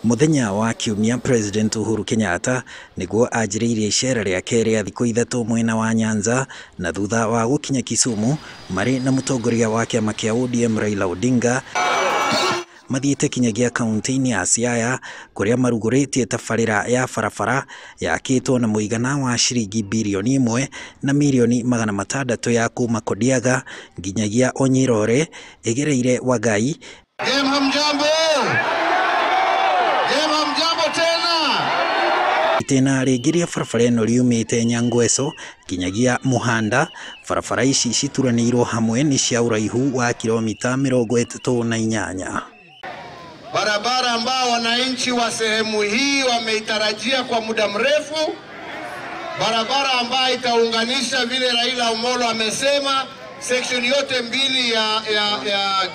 Mũthenya wa Kiumia, President Uhuru Kenyatta nĩguo anjĩrĩirie icera rĩake rĩa thikũ 3 mwena wa Nyanza, na thutha wa gũkinya Kisumu marĩ na mũtongoria wa kĩama kĩa ODM Raila Odinga mathiĩte kinyagia kaunti-inĩ ya Siaya kũrĩa marugũrĩtie tabarĩra ya barabara yakĩtwo na mũigana wa ciringi birioni 1 na mirioni 600 ya kuma Kodiaga nginyagia Onyirore ĩgereire Wagai. Hamjambo. Hamjambo tena. Itĩna rĩngĩ rĩa barabara ĩno riumĩte Nyangweso nginyagia Muhanda. Barabara ici cituranĩirwo hamwe nĩ cia ũraihu wa kilomita 38. Barabara ambao wananchi wa sehemu hii wameitarajia kwa muda mrefu, barabara ambayo itaunganisha vile Raila Amolo amesema section yote mbili ya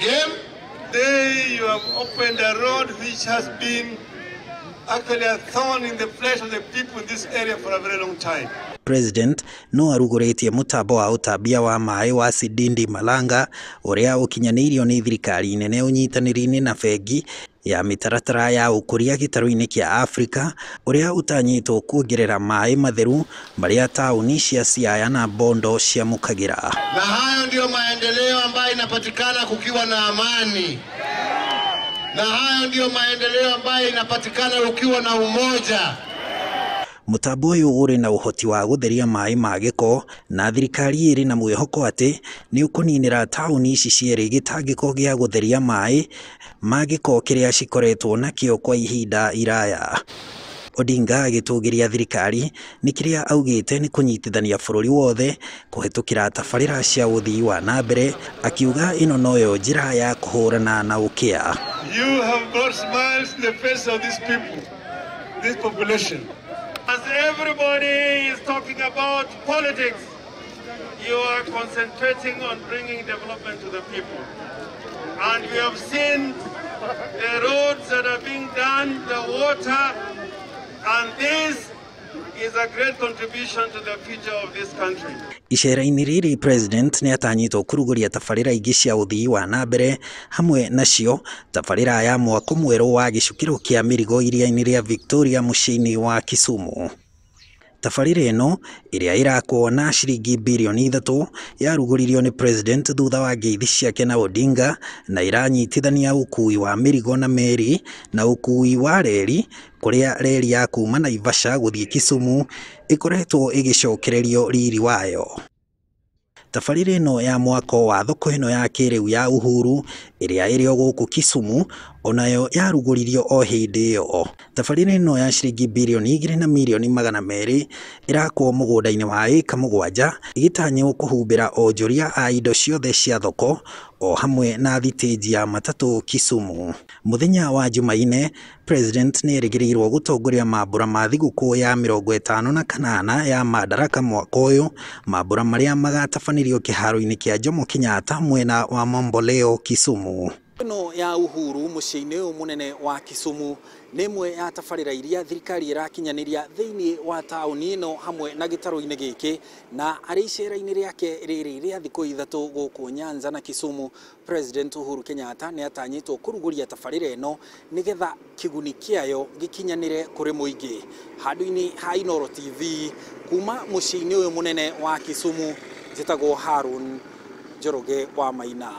game. Today you have opened a road which has been actually a thorn in the flesh of the people in this area for a very long time. President no arugũrĩtie mũtambo wa ũtambia wa maĩ wa Sidindi Malanga ũrĩa ũkinyanĩirio nĩ thirikari nene ũnyitanĩri-inĩ na bengi ya mĩtaratara ya ũkũria gĩtarũ-inĩ kĩa Afrika, ũrĩa ũtanyĩtwo kuongerera maĩ matheru marĩa taũni cia Siaya na Bondo ciamũkagĩra. Na hayo ndiyo maendeleo ambayo inapatikana kukiwa na amani, na hayo ndiyo maendeleo ambayo inapatikana ukiwa na umoja. Mũtambo ũyũ ũrĩ na ũhoti wa gũtheria maĩ ma gĩko, na thirikari ĩrĩ na mwĩhoko atĩ nĩ ũkũninĩra taũni ici cierĩ gĩtangĩko gĩa gũtheria maĩ ma gĩko kĩrĩa cikoretwo nakĩo kwa ihinda iraya. Odinga agĩtũgĩria thirikari nĩ kĩrĩa augĩte nĩ kũnyitithania bũrũri wothe kũhetũkĩra tabarĩra cia ũthii wa na mbere, akiuga ĩno noyo njĩra ya kũhũrana na ũkĩa. You have brought smiles to the face of these people, this population. As everybody is talking about politics, you are concentrating on bringing development to the people. And we have seen the roads that are being done, the water, and this is a great contribution to the future of this country. Icera-inĩ rĩrĩ President nĩ atanyĩtwo kũrugũria tabarĩra ingĩ cia ũthii wa na mbere, hamwe nacio tabarĩra ya mwako mwerũ wa gĩcukĩro kĩa mĩrigo iria-inĩ rĩa Victoria mũciĩ-inĩ wa Kisumu. Tabarĩra ĩno ĩrĩa ĩrakwo na ciringi birioni 3 yarugũririo nĩ President thutha wa ngeithi ciake na Odinga, na ĩranyitithania ũkui wa mĩrigo na meri na ũkui wa reri, kũrĩa reri ya kuma Naivasha gũthiĩ Kisumu ĩkoretwo ĩgĩcokererio riri wayo. Tabarĩra ĩno ya mwako wa thoko ĩno ya kĩrĩu ya Uhuru ĩrĩa ĩrĩ o gũkũ Kisumu onayo yarugũririo o hĩndĩ ĩyo. Tabarĩra ĩno ya ciringi birioni 2 na mirioni 200 ĩrakwo mũgũnda-inĩ wa ĩka 7 ĩgĩtanywo kũhumbĩra onjoria a indo ciothe cia thoko o hamwe na thitĩnji ya matatũ Kisumu. Mũthenya wa Jumaine, President nĩ erĩgĩrĩirwo gũtongoria mambũra ma thigũkũ ya 58 ya Madaraka mwaka ũyũ, mambũra marĩa magatabanĩrio kĩharo-inĩ kĩa Jomo Kenyatta mwena wa Mamboleo Kisumu. Ĩno ya Uhuru mũciĩ-inĩ ũyũ mũnene wa Kisumu nĩ ĩmwe ya tabarĩra iria thirikari ĩrakinyanĩria thĩinĩ wa taũni ĩno hamwe na gĩtarũ-inĩ gĩkĩ, na arĩ icera-inĩ rĩake rĩrĩ rĩa thikũ 3 gũkũ Nyanza na Kisumu, President Uhuru Kenyatta nĩ atanyĩtwo kũrugũria tabarĩra ĩno nĩgetha kĩguni kĩayo gĩkinyanĩre kũrĩ mũingĩ. Handũ-inĩ ha Inooro TV kuma mũciĩ-inĩ ũyũ mũnene wa Kisumu, njĩtagwo Harun Njoroge wa Maina.